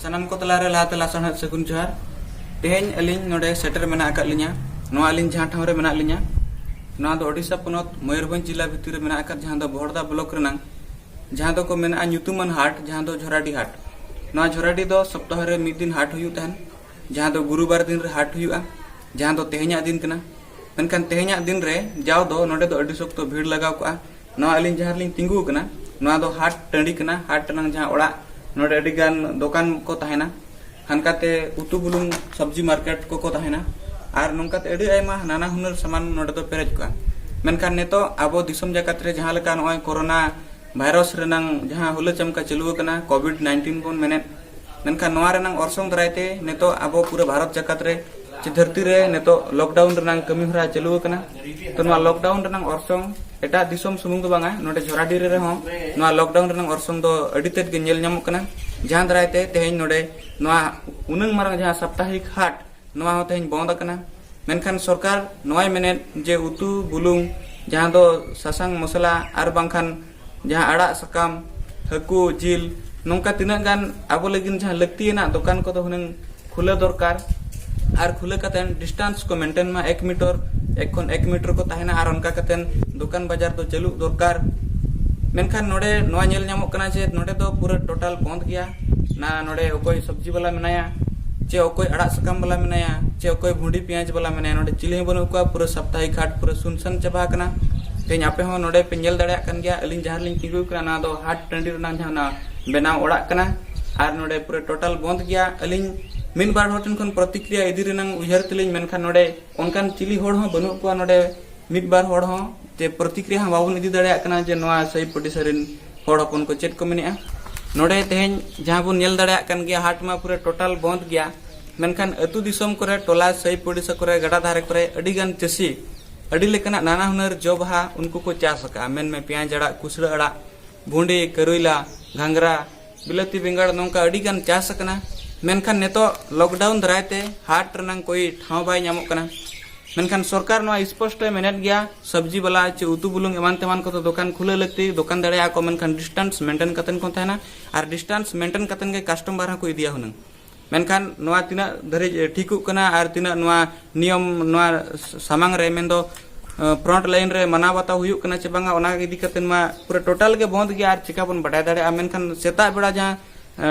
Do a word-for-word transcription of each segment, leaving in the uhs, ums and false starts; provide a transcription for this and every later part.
ᱥᱟᱱᱟᱢ ᱠᱚ ᱛᱟᱞᱟᱨᱮ ᱞᱟᱦᱟᱛᱮ ᱞᱟᱥᱟᱲᱦᱮᱫ ᱥᱟᱹᱜᱩᱱ ᱡᱚᱦᱟᱨ᱾ ᱛᱮᱦᱮᱧ ᱟᱹᱞᱤᱧ ᱱᱚᱰᱮ ᱥᱮᱴᱮᱨ ᱢᱮᱱᱟᱜ ᱟᱠᱟᱫ ᱞᱤᱧᱟ᱾ ᱱᱚᱣᱟ ᱟᱹᱞᱤᱧ ᱡᱟᱦᱟᱸ ᱴᱷᱟᱶ ᱨᱮ ᱢᱮᱱᱟᱜ ᱞᱤᱧᱟ, ᱱᱚᱣᱟ ᱫᱚ ᱳᱰᱤᱥᱟ ᱯᱚᱱᱚᱛ ᱢᱚᱭᱩᱨᱵᱷᱚᱸᱡᱽ ᱡᱤᱞᱟ ᱵᱷᱤᱛᱤᱨ ᱨᱮ ᱢᱮᱱᱟᱜ ᱟᱠᱟᱫ, ᱡᱟᱦᱟᱸ ᱫᱚ ᱵᱚᱦᱚᱲᱫᱟ ᱵᱞᱚᱠ ᱨᱮᱱᱟᱝ, ᱡᱟᱦᱟᱸ ᱫᱚᱠᱚ ᱢᱮᱱᱟᱜᱼᱟ ᱧᱩᱛᱩᱢᱟᱱ ᱦᱟᱴ, ᱡᱟᱦᱟᱸ ᱫᱚ ᱡᱷᱚᱨᱟᱰᱤ ᱦᱟᱴ᱾ ᱱᱚᱣᱟ ᱡᱷᱚᱨᱟᱰᱤ ᱫᱚ ᱥᱚᱯᱛᱟᱦᱚ ᱨᱮ ᱢᱤᱫ ᱫᱤᱱ ᱦᱟᱴ ᱦᱩᱭᱩᱜ ᱛᱟᱦᱮᱱ, ᱡᱟᱦᱟᱸ ᱫᱚ ᱜᱩᱨᱩᱵᱟᱨ ᱫᱤᱱ ᱨᱮ ᱦᱟᱴ ᱦᱩᱭᱩᱜᱼᱟ, ᱡᱟᱦᱟᱸ ᱫᱚ ᱛᱮᱦᱮᱧᱟᱜ ᱫᱤᱱ ᱠᱟᱱᱟ᱾ ᱢᱮᱱᱠᱷᱟᱱ ᱛᱮᱦᱮᱧᱟᱜ ᱫᱤᱱ ᱨᱮ ᱡᱟᱣ ᱫᱚ ᱱᱚᱰᱮ ᱫᱚ ᱟᱹᱰᱤ ᱥᱚᱠᱛᱚ ᱵᱷᱤᱲ ᱞᱟᱜᱟᱣ ᱠᱚᱜᱼᱟ᱾ ᱱᱚᱣᱟ ᱟᱹᱞᱤᱧ ᱡᱟᱦᱟᱸ ᱨᱮᱞᱤᱧ ᱛᱤᱸᱜᱩ ᱟᱠᱟᱱᱟ, ᱱᱚᱣᱟ ᱫᱚ ᱦᱟᱴ ᱴᱟᱺᱰᱤ ᱠᱟᱱᱟ᱾ ᱦᱟᱴ ᱨᱮᱱᱟᱝ ᱡᱟᱦᱟᱸ ᱚᱲᱟᱜ, ᱱᱚᱰᱮ ᱟᱹᱰᱤ ᱜᱟᱱ ᱫᱚᱠᱟᱱ ᱠᱚ ᱛᱟᱦᱮᱱᱟ, ᱦᱟᱱᱠᱟᱛᱮ ᱩᱛᱩ ᱵᱩᱞᱩᱝ ᱥᱚᱵᱽᱡᱤ ᱢᱟᱨᱠᱮᱴ ᱠᱚᱠᱚ ᱛᱟᱦᱮᱱᱟ, ᱟᱨ ᱱᱚᱝᱠᱟᱛᱮ ᱟᱹᱰᱤ ᱟᱭᱢᱟ ᱱᱟᱱᱟ ᱦᱩᱱᱟᱹᱨ ᱥᱟᱢᱟᱱ ᱱᱚᱰᱮ ᱫᱚ ᱯᱮᱨᱮᱡ ᱠᱚᱜᱼᱟ᱾ ᱢᱮᱱᱠᱷᱟᱱ ᱱᱤᱛᱚᱜ ᱟᱵᱚ ᱫᱤᱥᱚᱢ ᱡᱟᱠᱟᱛ ᱨᱮ ᱡᱟᱦᱟᱸ ᱞᱮᱠᱟ ᱱᱚᱜᱼᱚᱭ ᱠᱳᱨᱳᱱᱟ ᱵᱷᱟᱭᱨᱟᱥ ᱨᱮᱱᱟᱝ ᱡᱟᱦᱟᱸ ᱦᱩᱞᱟᱹ ᱪᱟᱢᱠᱟ ᱪᱟᱹᱞᱩ ᱟᱠᱟᱱᱟ, ᱠᱳᱵᱷᱤᱰ ᱱᱟᱭᱤᱱᱴᱤᱱ ᱵᱚᱱ ᱢᱮᱱᱮᱫ, ᱢᱮᱱᱠᱷᱟᱱ ᱱᱚᱣᱟ ᱨᱮᱱᱟᱝ ᱚᱨᱥᱚᱝ ᱫᱟᱨᱟᱭ ᱛᱮ ᱱᱤᱛᱚᱜ ᱟᱵᱚ ᱯᱩᱨᱟᱹ ᱵᱷᱟᱨᱚᱛ ᱡᱟᱠᱟᱛ ᱨᱮ ᱪᱮ ᱫᱷᱟᱹᱨᱛᱤ ᱨᱮ ᱱᱤᱛᱚᱜ ᱞᱚᱠᱰᱟᱣᱩᱱ ᱨᱮᱱᱟᱝ ᱠᱟᱹᱢᱤ ᱦᱚᱨᱟ ᱪᱟᱹᱞᱩ ᱟᱠᱟᱱᱟ᱾ ᱛᱚ, ᱱᱚᱣᱟ ᱞᱚᱠᱰᱟᱣᱩᱱ ᱨᱮᱱᱟᱝ ᱚᱨᱥᱚᱝ ᱮᱴᱟᱜ ᱫᱤᱥᱚᱢ ᱥᱩᱢᱩᱝ ᱫᱚ ᱵᱟᱝᱟ, ᱱᱚᱰᱮ ᱡᱷᱚᱨᱟᱰᱤ ᱨᱮ ᱨᱮᱦᱚᱸ ᱱᱚᱣᱟ ᱞᱚᱠᱰᱟᱣᱩᱱ ᱨᱮᱱᱟᱝ ᱚᱨᱥᱚᱝ ᱫᱚ ᱟᱹᱰᱤ ᱛᱮᱫ ᱜᱮ ᱧᱮᱞ ᱧᱟᱢᱚᱜ ᱠᱟᱱᱟ, ᱡᱟᱦᱟᱸ ᱫᱟᱨᱟᱭ ᱛᱮ ᱛᱮᱦᱮᱧ ᱱᱚᱰᱮ ᱱᱚᱣᱟ ᱩᱱᱟᱹᱝ ᱢᱟᱨᱟᱝ ᱡᱟᱦᱟᱸ ᱥᱟᱯᱛᱟᱦᱤᱠ ᱦᱟᱴ, ᱱᱚᱣᱟ ᱦᱚᱸ ᱛᱮᱦᱮᱧ ᱵᱚᱱᱫ ᱟᱠᱟᱱᱟ᱾ ᱢᱮᱱᱠᱷᱟᱱ ᱥᱚᱨᱠᱟᱨ ᱱᱚᱣᱟᱭ ᱢᱮᱱᱮᱫ ᱡᱮ ᱩᱛᱩ ᱵᱩᱞᱩᱝ, ᱡᱟᱦᱟᱸ ᱫᱚ ᱥᱟᱥᱟᱝ ᱢᱚᱥᱞᱟ ᱟᱨ ᱵᱟᱝᱠᱷᱟᱱ ᱡᱟᱦᱟᱸ ᱟᱲᱟᱜ ᱥᱟᱠᱟᱢ, ᱦᱟᱹᱠᱩ, ᱡᱤᱞ, ᱱᱚᱝᱠᱟ ᱛᱤᱱᱟᱹᱜ ᱜᱟᱱ ᱟᱵᱚ ᱞᱟᱹᱜᱤᱫ ᱡᱟᱦᱟᱸ ᱞᱟᱹᱠᱛᱤᱭᱟᱱᱟᱜ ᱫᱚᱠᱟᱱ ᱠᱚᱫᱚ ᱦᱩᱱᱟᱹᱝ ᱠᱷᱩᱞᱟᱹ ᱫᱚᱨᱠᱟᱨ᱾ ᱟᱨ ᱠᱷᱩᱞᱟᱹ ᱠᱟᱛᱮ ᱰᱤᱥᱴᱟᱱᱥ ᱠᱚ ᱢᱮᱱᱴᱮᱱ ᱢᱟ, ᱮᱠ ᱢᱤᱴᱟᱨ, ᱮᱠ ᱠᱷᱚᱱ ᱮᱠ ᱢᱤᱴᱟᱨ ᱠᱚ ᱛᱟᱦᱮᱱᱟ, ᱟᱨ ᱚᱱᱠᱟ ᱠᱟᱛᱮ ᱫᱚᱠᱟᱱ ᱵᱟᱡᱟᱨ ᱫᱚ ᱪᱟᱹᱞᱩᱜ ᱫᱚᱨᱠᱟᱨ᱾ ᱢᱮᱱᱠᱷᱟᱱ ᱱᱚᱰᱮ ᱱᱚᱣᱟ ᱧᱮᱞ ᱧᱟᱢᱚᱜ ᱠᱟᱱᱟ ᱡᱮ ᱱᱚᱰᱮ ᱫᱚ ᱯᱩᱨᱟᱹ ᱴᱳᱴᱟᱞ ᱵᱚᱱᱫ ᱜᱮᱭᱟ᱾ ᱱᱟ ᱱᱚᱰᱮ ᱚᱠᱚᱭ ᱥᱚᱵᱽᱡᱤ ᱵᱟᱞᱟ ᱢᱮᱱᱟᱭᱟ, ᱪᱮ ᱚᱠᱚᱭ ᱟᱲᱟᱜ ᱥᱟᱠᱟᱢ ᱵᱟᱞᱟ ᱢᱮᱱᱟᱭᱟ, ᱪᱮ ᱚᱠᱚᱭ ᱵᱷᱩᱸᱰᱤ ᱯᱮᱸᱭᱟᱡᱽ ᱵᱟᱞᱟ ᱢᱮᱱᱟᱭᱟ, ᱱᱚᱰᱮ ᱪᱤᱞᱤ ᱦᱚᱸ ᱵᱟᱹᱱᱩᱜ ᱠᱚᱣᱟ᱾ ᱯᱩᱨᱟᱹ ᱥᱟᱯᱛᱟᱦᱤᱠ ᱦᱟᱴ ᱯᱩᱨᱟᱹ ᱥᱩᱱᱥᱟᱱ ᱪᱟᱵᱟ ᱟᱠᱟᱱᱟ᱾ ᱛᱮᱦᱮᱧ ᱟᱯᱮ ᱦᱚᱸ ᱱᱚᱰᱮ ᱯᱮ ᱧᱮᱞ ᱫᱟᱲᱮᱭᱟᱜ ᱠᱟᱱ ᱜᱮᱭᱟ, ᱟᱹᱞᱤᱧ ᱡᱟᱦᱟᱸ ᱨᱮᱞᱤᱧ ᱛᱤᱸᱜᱩ ᱠᱟᱱᱟ, ᱱᱚᱣᱟ ᱫᱚ ᱦᱟᱴ ᱴᱟᱺᱰᱤ ᱨᱮᱱᱟᱜ ᱡᱟᱦᱟᱸ ᱚᱱᱟ ᱵᱮᱱᱟᱣ ᱚᱲᱟᱜ ᱠᱟᱱᱟ᱾ ᱟᱨ ᱱᱚᱰᱮ ᱯᱩᱨᱟᱹ ᱴᱳᱴᱟᱞ ᱵᱚᱱᱫ ᱜᱮᱭᱟ᱾ ᱟᱹᱞᱤᱧ ᱢᱤᱫ ᱵᱟᱨ ᱦᱚᱲ ᱴᱷᱮᱱ ᱠᱷᱚᱱ ᱯᱨᱚᱛᱤᱠᱨᱤᱭᱟ ᱤᱫᱤ ᱨᱮᱱᱟᱝ ᱩᱭᱦᱟᱹᱨ ᱛᱮᱞᱤᱧ, ᱢᱮᱱᱠᱷᱟᱱ ᱱᱚᱰᱮ ᱚᱱᱠᱟᱱ ᱪᱤᱞᱤ ᱦᱚᱲ ᱦᱚᱸ ᱵᱟᱹᱱᱩᱜ ᱠᱚᱣᱟ᱾ ᱱᱚᱰᱮ ᱢᱤᱫ ᱵᱟᱨ ᱦᱚᱲ ᱦᱚᱸ ᱡᱮ ᱯᱨᱚᱛᱤᱠᱨᱤᱭᱟ ᱦᱚᱸ ᱵᱟᱵᱚᱱ ᱤᱫᱤ ᱫᱟᱲᱮᱭᱟᱜ ᱠᱟᱱᱟ ᱡᱮ ᱱᱚᱣᱟ ᱥᱟᱹᱭ ᱯᱚᱰᱤᱥᱟ ᱨᱮᱱ ᱦᱚᱲ ᱦᱚᱯᱚᱱ ᱠᱚ ᱪᱮᱫ ᱠᱚ ᱢᱮᱱᱮᱜᱼᱟ᱾ ᱱᱚᱰᱮ ᱛᱮᱦᱮᱧ ᱡᱟᱦᱟᱸ ᱵᱚᱱ ᱧᱮᱞ ᱫᱟᱲᱮᱭᱟᱜ ᱠᱟᱱ ᱜᱮᱭᱟ, ᱦᱟᱴ ᱢᱟ ᱯᱩᱨᱟᱹ ᱴᱳᱴᱟᱞ ᱵᱚᱱᱫ ᱜᱮᱭᱟ, ᱢᱮᱱᱠᱷᱟᱱ ᱟᱹᱛᱩ ᱫᱤᱥᱚᱢ ᱠᱚᱨᱮ, ᱴᱚᱞᱟ ᱥᱟᱹᱭ ᱯᱚᱰᱤᱥᱟ ᱠᱚᱨᱮ, ᱜᱟᱰᱟ ᱫᱷᱟᱨᱮ ᱠᱚᱨᱮ ᱟᱹᱰᱤ ᱜᱟᱱ ᱪᱟᱹᱥᱤ ᱟᱹᱰᱤ ᱞᱮᱠᱟᱱᱟᱜ ᱱᱟᱱᱟ ᱦᱩᱱᱟᱹᱨ ᱡᱚ ᱵᱟᱦᱟ ᱩᱱᱠᱩ ᱠᱚ ᱪᱟᱥ ᱟᱠᱟᱜᱼᱟ᱾ ᱢᱮᱱᱢᱮ ᱯᱮᱸᱭᱟᱡᱽ ᱟᱲᱟᱜ, ᱠᱩᱥᱲᱟᱹ ᱟᱲᱟᱜ, ᱵᱷᱩᱸᱰᱤ, ᱠᱟᱹᱨᱩᱭᱞᱟ, ᱜᱷᱟᱸᱜᱽᱨᱟ, ᱵᱤᱞᱟᱹᱛᱤ ᱵᱮᱸᱜᱟᱲ, ᱱᱚᱝᱠᱟ ᱟᱹᱰᱤ ᱜᱟᱱ ᱪᱟᱥ ᱟᱠᱟᱱᱟ᱾ ᱢᱮᱱᱠᱷᱟᱱ ᱱᱤᱛᱚᱜ ᱞᱚᱠᱰᱟᱣᱩᱱ ᱫᱟᱨᱟᱭ ᱛᱮ ᱦᱟᱴ ᱨᱮᱱᱟᱝ ᱠᱳᱭ ᱴᱷᱟᱶ ᱵᱟᱭ ᱧᱟᱢᱚᱜ ᱠᱟᱱᱟ᱾ ᱢᱮᱱᱠᱷᱟᱱ ᱥᱚᱨᱠᱟᱨ ᱱᱚᱣᱟ ᱥᱯᱚᱥᱴᱚᱭ ᱢᱮᱱᱮᱫ ᱜᱮᱭᱟ, ᱥᱚᱵᱽᱡᱤ ᱵᱟᱞᱟ ᱪᱮ ᱩᱛᱩ ᱵᱩᱞᱩᱝ ᱮᱢᱟᱱ ᱛᱮᱢᱟᱱ ᱠᱚᱫᱚ ᱫᱚᱠᱟᱱ ᱠᱷᱩᱞᱟᱹᱣ ᱞᱟᱹᱠᱛᱤ, ᱫᱚᱠᱟᱱ ᱫᱟᱲᱮᱭᱟᱜᱼᱟ ᱠᱚ, ᱢᱮᱱᱠᱷᱟᱱ ᱰᱤᱥᱴᱟᱱᱥ ᱢᱮᱱᱴᱮᱱ ᱠᱟᱛᱮᱱ ᱠᱚ ᱛᱟᱦᱮᱱᱟ ᱟᱨ ᱰᱤᱥᱴᱟᱱᱥ ᱢᱮᱱᱴᱮᱱ ᱠᱟᱛᱮᱱ ᱜᱮ ᱠᱟᱥᱴᱚᱢᱟᱨ ᱦᱚᱸᱠᱚ ᱤᱫᱤᱭᱟ ᱦᱩᱱᱟᱹᱝ᱾ ᱢᱮᱱᱠᱷᱟᱱ ᱱᱚᱣᱟ ᱛᱤᱱᱟᱹᱜ ᱫᱷᱟᱹᱨᱤᱡ ᱴᱷᱤᱠᱚᱜ ᱠᱟᱱᱟ ᱟᱨ ᱛᱤᱱᱟᱹᱜ ᱱᱚᱣᱟ ᱱᱤᱭᱚᱢ ᱱᱚᱣᱟ ᱥᱟᱢᱟᱝ ᱨᱮ, ᱢᱮᱱᱫᱚ ᱯᱷᱨᱚᱱᱴ ᱞᱟᱭᱤᱱ ᱨᱮ ᱢᱟᱱᱟᱣ ᱵᱟᱛᱟᱣ ᱦᱩᱭᱩᱜ ᱠᱟᱱᱟ ᱪᱮ ᱵᱟᱝᱟ, ᱚᱱᱟ ᱤᱫᱤ ᱠᱟᱛᱮ ᱱᱚᱣᱟ ᱯᱩᱨᱟᱹ ᱴᱳᱴᱟᱞ ᱜᱮ ᱵᱚᱱᱫ ᱜᱮᱭᱟ ᱟᱨ ᱪᱮᱠᱟ ᱵᱚᱱ ᱵᱟᱰᱟᱭ ᱫᱟᱲᱮᱭᱟᱜᱼᱟ᱾ ᱢᱮᱱᱠᱷᱟᱱ ᱥᱮᱛᱟᱜ ᱵᱮᱲᱟ ᱡᱟᱦᱟᱸ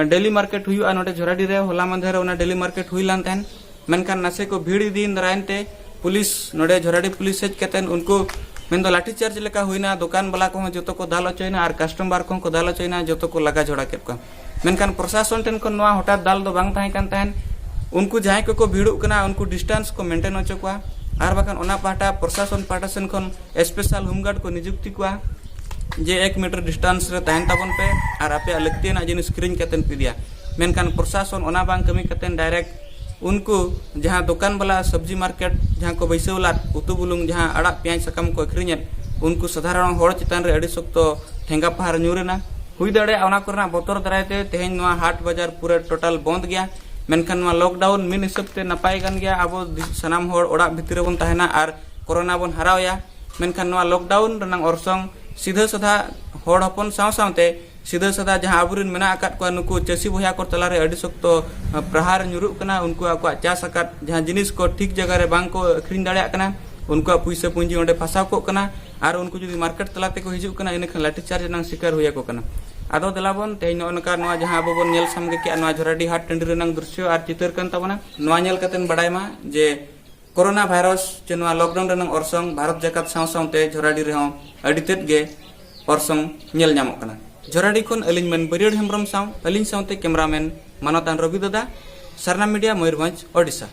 ᱰᱮᱞᱤ ᱢᱟᱨᱠᱮᱴ ᱦᱩᱭᱩᱜᱼᱟ ᱱᱚᱰᱮ ᱡᱷᱚᱨᱟᱰᱤ ᱨᱮ, ᱦᱚᱞᱟ ᱢᱟᱫᱷᱮᱨ ᱚᱱᱟ ᱰᱮᱞᱤ ᱢᱟᱨᱠᱮᱴ ᱦᱩᱭ ᱞᱮᱱ ᱛᱟᱦᱮᱸᱱ, ᱢᱮᱱᱠᱷᱟᱱ ᱱᱟᱥᱮ ᱠᱚ ᱵᱷᱤᱲ ᱤᱫᱤᱭᱮᱱ ᱫᱟᱨᱟᱭᱮᱱ ᱛᱮ ᱯᱩᱞᱤᱥ, ᱱᱚᱰᱮ ᱡᱷᱚᱨᱟᱰᱤ ᱯᱩᱞᱤᱥ ᱦᱮᱡ ᱠᱟᱛᱮ ᱩᱱᱠᱩ ᱢᱮᱱᱫᱚ ᱞᱟᱴᱷᱤ ᱪᱟᱨᱡᱽ ᱞᱮᱠᱟ ᱦᱩᱭᱱᱟ, ᱫᱚᱠᱟᱱ ᱵᱟᱞᱟ ᱠᱚᱦᱚᱸ ᱡᱚᱛᱚ ᱠᱚ ᱫᱟᱞ ᱦᱚᱪᱚᱭᱮᱱᱟ ᱟᱨ ᱠᱟᱥᱴᱚᱢᱟᱨ ᱠᱚᱦᱚᱸ ᱠᱚ ᱫᱟᱞ ᱦᱚᱪᱚᱭᱮᱱᱟ, ᱡᱚᱛᱚ ᱠᱚ ᱞᱟᱜᱟ ᱡᱷᱚᱲᱟ ᱠᱮᱫ ᱠᱚᱣᱟ᱾ ᱢᱮᱱᱠᱷᱟᱱ ᱯᱨᱚᱥᱟᱥᱚᱱ ᱴᱷᱮᱱ ᱠᱷᱚᱱ ᱱᱚᱣᱟ ᱦᱚᱴᱟᱛ ᱫᱟᱞ ᱫᱚ ᱵᱟᱝ ᱛᱟᱦᱮᱸ ᱠᱟᱱ ᱛᱟᱦᱮᱸᱱ᱾ ᱩᱱᱠᱩ ᱡᱟᱦᱟᱸᱭ ᱠᱚᱠᱚ ᱵᱷᱤᱲᱚᱜ ᱠᱟᱱᱟ ᱩᱱᱠᱩ ᱰᱤᱥᱴᱟᱱᱥ ᱠᱚ ᱢᱮᱱᱴᱮᱱ ᱦᱚᱪᱚ ᱠᱚᱣᱟ, ᱟᱨ ᱵᱟᱠᱷᱟᱱ ᱚᱱᱟ ᱯᱟᱦᱴᱟ ᱯᱨᱚᱥᱟᱥᱚᱱ ᱯᱟᱦᱴᱟ ᱥᱮᱱ ᱠᱷᱚᱱ ᱥᱯᱮᱥᱟᱞ ᱦᱳᱢᱜᱟᱨᱰ ᱠᱚ ᱱᱤᱡᱩᱠᱛᱤ ᱠᱚᱣᱟ ᱡᱮ ᱮᱠ ᱢᱤᱴᱟᱨ ᱰᱤᱥᱴᱟᱱᱥ ᱨᱮ ᱛᱟᱦᱮᱱ ᱛᱟᱵᱚᱱ ᱯᱮ ᱟᱨ ᱟᱯᱮᱭᱟᱜ ᱞᱟᱹᱠᱛᱤᱭᱟᱱᱟᱜ ᱡᱤᱱᱤᱥ ᱠᱤᱨᱤᱧ ᱠᱟᱛᱮᱱ ᱯᱮ ᱤᱫᱤᱭᱟ᱾ ᱢᱮᱱᱠᱷᱟᱱ ᱯᱨᱚᱥᱟᱥᱚᱱ ᱚᱱᱟ ᱵᱟᱝ ᱠᱟᱹᱢᱤ ᱠᱟᱛᱮᱱ ᱰᱟᱭᱨᱮᱠᱴ ᱩᱱᱠᱩ ᱡᱟᱦᱟᱸ ᱫᱚᱠᱟᱱ ᱵᱟᱞᱟ ᱥᱚᱵᱽᱡᱤ ᱢᱟᱨᱠᱮᱴ ᱡᱟᱦᱟᱸ ᱠᱚ ᱵᱟᱹᱭᱥᱟᱹᱣ ᱞᱟᱫ, ᱩᱛᱩ ᱵᱩᱞᱩᱝ ᱡᱟᱦᱟᱸ ᱟᱲᱟᱜ ᱯᱮᱸᱭᱟᱡᱽ ᱥᱟᱠᱟᱢ ᱠᱚ ᱟᱹᱠᱷᱨᱤᱧᱮᱫ, ᱩᱱᱠᱩ ᱥᱟᱫᱷᱟᱨᱚᱱ ᱦᱚᱲ ᱪᱮᱛᱟᱱ ᱨᱮ ᱟᱹᱰᱤ ᱥᱚᱠᱛᱚ ᱴᱷᱮᱸᱜᱟ ᱯᱟᱦᱟᱨ ᱧᱩᱨ ᱮᱱᱟ᱾ ᱦᱩᱭ ᱫᱟᱲᱮᱭᱟᱜᱼᱟ ᱚᱱᱟ ᱠᱚᱨᱮᱱᱟᱜ ᱵᱚᱛᱚᱨ ᱫᱟᱨᱟᱭ ᱛᱮ ᱛᱮᱦᱮᱧ ᱱᱚᱣᱟ ᱦᱟᱴ ᱵᱟᱡᱟᱨ ᱯᱩᱨᱟᱹ ᱴᱳᱴᱟᱞ ᱵᱚᱱᱫ ᱜᱮᱭᱟ᱾ ᱢᱮᱱᱠᱷᱟᱱ ᱱᱚᱣᱟ ᱞᱚᱠᱰᱟᱣᱩᱱ ᱢᱤᱫ ᱦᱤᱥᱟᱹᱵ ᱛᱮ ᱱᱟᱯᱟᱭ ᱠᱟᱱ ᱜᱮᱭᱟ, ᱟᱵᱚ ᱫᱤ-, ᱥᱟᱱᱟᱢ ᱦᱚᱲ ᱚᱲᱟᱜ ᱵᱷᱤᱛᱤᱨ ᱨᱮᱵᱚᱱ ᱛᱟᱦᱮᱱᱟ ᱟᱨ ᱠᱳᱨᱳᱱᱟ ᱵᱚᱱ ᱦᱟᱨᱟᱣᱭᱟ᱾ ᱢᱮᱱᱠᱷᱟᱱ ᱱᱚᱣᱟ ᱞᱚᱠᱰᱟᱣᱩᱱ ᱨᱮᱱᱟᱜ ᱚᱨᱥᱚᱝ ᱥᱤᱫᱷᱟᱹ ᱥᱟᱫᱷᱟ ᱦᱚᱲ ᱦᱚᱯᱚᱱ ᱥᱟᱶ ᱥᱟᱶᱛᱮ ᱥᱤᱫᱷᱟᱹ ᱥᱟᱫᱷᱟ ᱡᱟᱦᱟᱸ ᱟᱵᱚᱨᱮᱱ ᱢᱮᱱᱟᱜ ᱟᱠᱟᱫ ᱠᱚᱣᱟ, ᱱᱩᱠᱩ ᱪᱟᱹᱥᱤ ᱵᱚᱭᱦᱟ ᱠᱚ ᱛᱟᱞᱟᱨᱮ ᱟᱹᱰᱤ ᱥᱚᱠᱛᱚ, ᱟᱸ, ᱯᱨᱚᱦᱟᱨ ᱧᱩᱨᱩᱜ ᱠᱟᱱᱟ᱾ ᱩᱱᱠᱩ ᱟᱠᱚᱣᱟᱜ ᱪᱟᱥ ᱟᱠᱟᱫ ᱡᱟᱦᱟᱸ ᱡᱤᱱᱤᱥ ᱠᱚ ᱴᱷᱤᱠ ᱡᱟᱭᱜᱟ ᱨᱮ ᱵᱟᱝ ᱠᱚ ᱟᱹᱠᱷᱨᱤᱧ ᱫᱟᱲᱮᱭᱟᱜ ᱠᱟᱱᱟ, ᱩᱱᱠᱩᱣᱟᱜ ᱯᱩᱭᱥᱟᱹ ᱯᱩᱸᱡᱤ ᱚᱸᱰᱮ ᱯᱷᱟᱥᱟᱣ ᱠᱚᱜ ᱠᱟᱱᱟ᱾ ᱟᱨ ᱩᱱᱠᱩ ᱡᱩᱫᱤ ᱢᱟᱨᱠᱮᱴ ᱛᱟᱞᱟ ᱛᱮᱠᱚ ᱦᱤᱡᱩᱜ ᱠᱟᱱᱟ, ᱤᱱᱟᱹᱠᱷᱟᱱ ᱞᱟᱴᱷᱤ ᱪᱟᱨᱡᱽ ᱨᱮᱱᱟᱜ ᱥᱤᱠᱟᱨ ᱦᱩᱭ ᱟᱠᱚ ᱠᱟᱱᱟ᱾ ᱟᱫᱚ ᱫᱮᱞᱟ ᱵᱚᱱ ᱛᱮᱦᱮᱧ ᱱᱚᱜᱼᱚ ᱱᱚᱝᱠᱟ ᱱᱚᱣᱟ ᱡᱟᱦᱟᱸ ᱟᱵᱚ ᱵᱚᱱ ᱧᱮᱞ ᱥᱟᱢᱜᱮ ᱠᱮᱜᱼᱟ, ᱱᱚᱣᱟ ᱡᱷᱚᱨᱟᱰᱤ ᱦᱟᱴ ᱴᱟᱺᱰᱤ ᱨᱮᱱᱟᱝ ᱫᱨᱤᱥᱥᱚ ᱟᱨ ᱪᱤᱛᱟᱹᱨ ᱠᱟᱱ ᱛᱟᱵᱚᱱᱟ᱾ ᱱᱚᱣᱟ ᱧᱮᱞ ᱠᱟᱛᱮᱱ ᱵᱟᱰᱟᱭ ᱢᱟ ᱡᱮ ᱠᱳᱨᱳᱱᱟ ᱵᱷᱟᱭᱨᱟᱥ ᱪᱮ ᱱᱚᱣᱟ ᱞᱚᱠᱰᱟᱣᱩᱱ ᱨᱮᱱᱟᱜ ᱚᱨᱥᱚᱝ ᱵᱷᱟᱨᱚᱛ ᱡᱟᱠᱟᱛ ᱥᱟᱶ ᱥᱟᱶᱛᱮ ᱡᱷᱚᱨᱟᱰᱤ ᱨᱮᱦᱚᱸ ᱟᱹᱰᱤ ᱛᱮᱫ ᱜᱮ ᱚᱨᱥᱚᱝ ᱧᱮᱞ ᱧᱟᱢᱚᱜ ᱠᱟᱱᱟ᱾ ᱡᱷᱚᱨᱟᱰᱤ ᱠᱷᱚᱱ ᱟᱹᱞᱤᱧ ᱢᱟᱹᱱ ᱵᱟᱹᱨᱭᱟᱹᱲ ᱦᱮᱢᱵᱨᱚᱢ ᱥᱟᱶ ᱟᱹᱞᱤᱧ ᱥᱟᱶᱛᱮ ᱠᱮᱢᱨᱟᱢᱮᱱ ᱢᱟᱱᱚᱛᱟᱱ ᱨᱚᱵᱤ ᱫᱟᱫᱟ, ᱥᱟᱨᱱᱟ ᱢᱤᱰᱤᱭᱟ, ᱢᱚᱭᱩᱨᱵᱷᱚᱸᱡᱽ, ᱳᱰᱤᱥᱟ᱾